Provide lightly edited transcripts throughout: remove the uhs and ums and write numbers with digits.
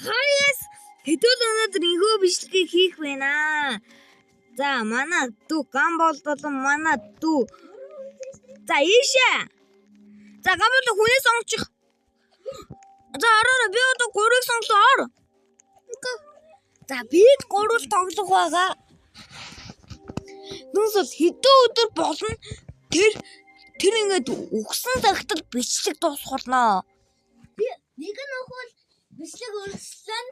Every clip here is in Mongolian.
Хаяас хэдүүл өнөөдөр энхүү бичлэгийг хийх байна. За манай дүү Гамбол болон манай дүү. За ийшээ. За Гамбол хүнээ сонгочих. За ороо би одоо гурыг сонглоо ор. За би л гурвал тоглох байгаа. Нүнс бол хэдэн өдөр болно тэр тэр ингээд өгсөн цагт л бичлэг дуусах болно. Би нэг нь өхвөл бичлэг өргөслөн.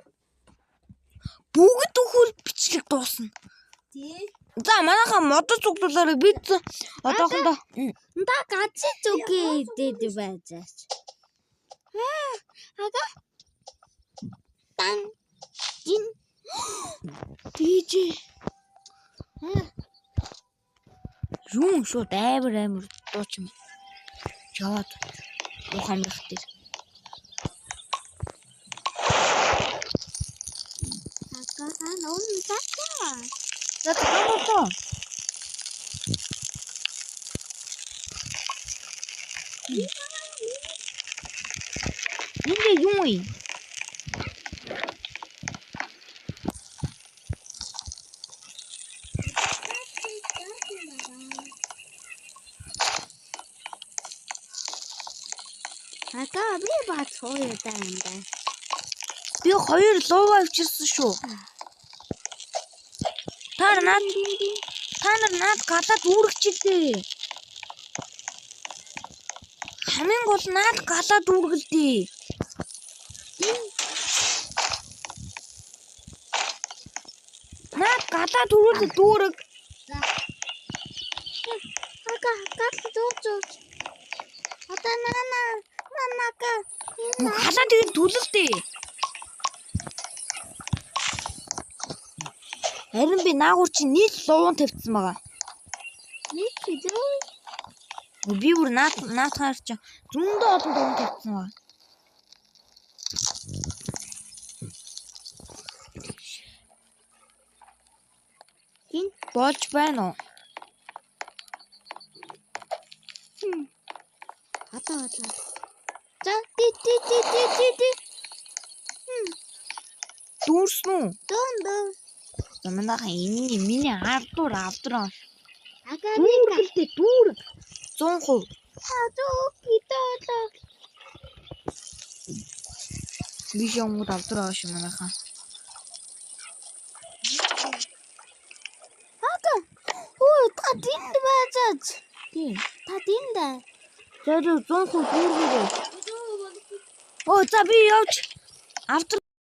Бүгд өхөл бичлэг дуусна. Тий. За манайхаа модод цуглуулаарай бид одоохондоо Нта гаци зүги идэд байжаач. Аа, ага. Тан жин DJ юм шууд амар амар дууч юм. Яваад уух амрах дээр. ага аа нон тата. За тамаа. Энд юм уу? Ага би бац хоёр даа юм да. Би хоёр лууга авчирсан шүү. Та нар наад та нар наад галаа дүүргчилээ. Хамгийн гол наад галаа дүүргэлдээ. Наад галаа дүүргэлээ дүүрэг. За. Ага гал зүүж зүүж. Одоо нана нанака. Галаа тэгээд түлэлдээ. Харин би наагур чи нийт луун тавьчихсан байгаа. Нэг хэдэн Би бүр наад наадхаар чи зөндөө олон луун тавьчихсан байгаа. Хин? Болж байна уу? Одоо одоо. За ти ти ти ти ти ти. Дүүрсэн үү? Дон дон. За манайхан энэний миний ардуур авдраа. Ага би Дүүргэлтэй дүүрэг 100%. хазуу китоло. Би юмуд авдраа шүү манайхан. Ага. Оо та тэнд байжаач. Тийм. Та тэнд. За 100% дүүргээрэй. Оо за би явж авдраа